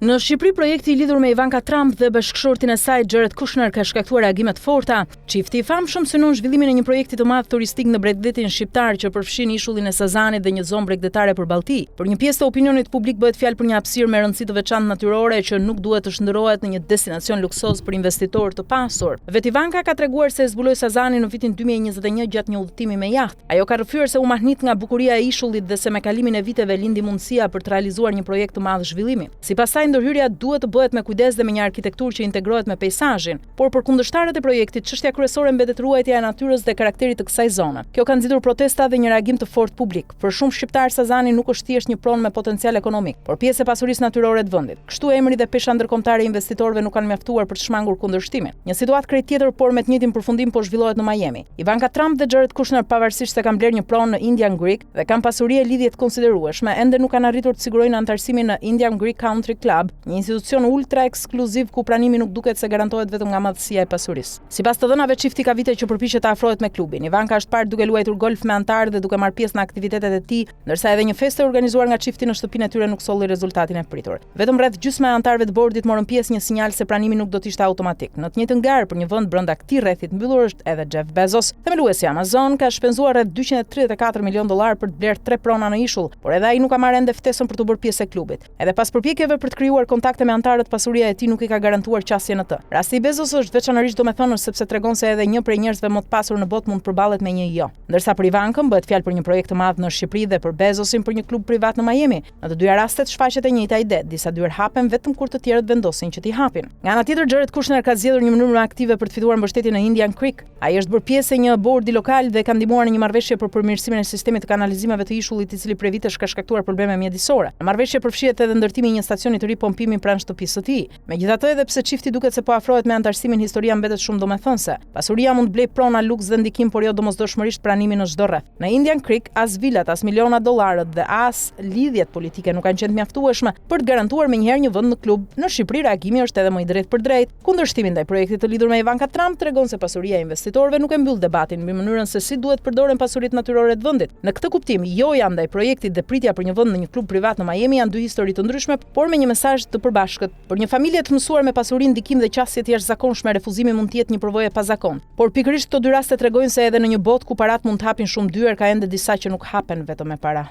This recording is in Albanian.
Në Shqipëri, projekti i lidhur me Ivanka Trump dhe bashkëshortin e saj Jared Kushner ka shkaktuar reagime të forta. Çifti i famshëm synon zhvillimin e një projekti të madh turistik në bregdetin shqiptar që përfshin ishullin e Sazanit dhe një zonë bregdetare përballë tij. Për një pjesë të opinionit publik bëhet fjalë për një hapësirë me rëndësi të veçantë natyrore që nuk duhet të shndërrohet në një destinacion luksoz për investitorë të pasur. Vetë Ivanka ka treguar se e zbuloi Sazanin në vitin 2021 gjatë një udhëtimi me jaht. Ajo ka rrëfyer se u mahnit nga bukuria e ishullit dhe se me kalimin e viteve lindi mundësia për të realizuar një projekt të madh zhvillimi. Sipas saj, ndërhyrja duhet të bëhet me kujdes dhe me një arkitekturë që integrohet me peisazhin. Por për kundërshtarët e projektit, çështja kryesore mbetet ruajtja e natyrës dhe karakterit të kësaj zone. Kjo ka nxitur protesta dhe një reagim të fortë publik. Për shumë shqiptarë, Sazani nuk është thjesht një pronë me potencial ekonomik, por pjesë e pasurisë natyrore të vendit. Kështu emri dhe pesha ndërkombëtare e investitorëve nuk kanë mjaftuar për të shmangur kundërshtimin. Një situatë krejt tjetër, por me të njëjtin përfundim po zhvillohet në Miami. Ivanka Trump dhe Jared Kushner pavarësisht se kanë blerë një pronë në Indian Creek dhe kanë pasuri e lidhje të konsiderueshme, ende nuk kanë arritur të sigurojnë anëtarësimin në Indian Creek Country Club, një institucion ultra ekskluziv ku pranimi nuk duket se garantohet vetëm nga madhësia e pasurisë. Sipas të dhënave, çifti ka vite që përpiqet të afrohet me klubin. Ivanka është parë duke luajtur golf me anëtarë dhe duke marrë pjesë në aktivitetet e tij, ndërsa edhe një festë e organizuar nga çifti në shtëpinë e tyre nuk solli rezultatin e pritur. Vetëm rreth gjysma e anëtarëve të bordit morën pjesë, një sinjal se pranimi nuk do të ishte automatik. Në të njëjtën garë për një vend brenda këtij rrethi të mbyllur është edhe Jeff Bezos. Themeluesi i Amazon ka shpenzuar rreth 234 milionë dollarë për të blerë tre prona në ishull, por edhe ai nuk ka marrë ende ftesën për t'u bërë pjesë e klubit. Edhe pas përpjekjeve për të krijuar kontakte me anëtarët, pasuria e tij nuk i ka garantuar qasje në të. Rasti i Bezos është veçanërisht domethënës sepse tregon se edhe një prej njerëzve më të pasur në botë mund të përballet me një jo. Ndërsa për Ivankën bëhet fjalë për një projekt të madh në Shqipëri dhe për Bezosin për një klub privat në Miami. Në të dyja rastet shfaqet e njëjta ide, disa dyer hapen vetëm kur të tjerët vendosin që t'i hapin. Nga ana tjetër, Jared Kushner ka zgjedhur një mënyrë më aktive për të fituar mbështetje në Indian Creek. Ai është bërë pjesë e një bordi lokal dhe ka ndihmuar në një marrëveshje për përmirësimin e sistemit të kanalizimeve të ishullit, i cili prej vitesh ka shkaktuar probleme mjedisore. Në marrëveshje përfshihet edhe ndërtimi i një stacioni të ri pompimi pranë shtëpisë së tij. Megjithatë, edhe pse çifti duket se po afrohet me anëtarësimin, historia mbetet shumë domethënëse. Pasuria mund të blejë prona, luks dhe ndikim, por jo domosdoshmërisht pranimin në çdo rreth. Në Indian Creek, as vilat, as miliona dollarët dhe as lidhjet politike nuk kanë qenë të mjaftueshme për të garantuar menjëherë një vend në klub. Në Shqipëri reagimi është edhe më i drejtpërdrejtë. Kundërshtimi ndaj projektit të lidhur me Ivanka Trump tregon se pasuria e investitorëve nuk e mbyll debatin mbi mënyrën se si duhet të përdoren pasuritë natyrore të vendit. Në këtë kuptim, joja ndaj projektit dhe pritja për një vend në një klub privat në Miami janë dy histori të ndryshme, por me një mesazh të përbashkët. Për një familje të mësuar me pasuri, ndikim dhe qasje të jashtëzakonshme, refuzimi mund të jetë një përvojë e pazakontë. Por pikërisht këto dy raste tregojnë se edhe në një botë ku paratë mund të hapin shumë dyer, ka ende disa që nuk hapen vetëm me para.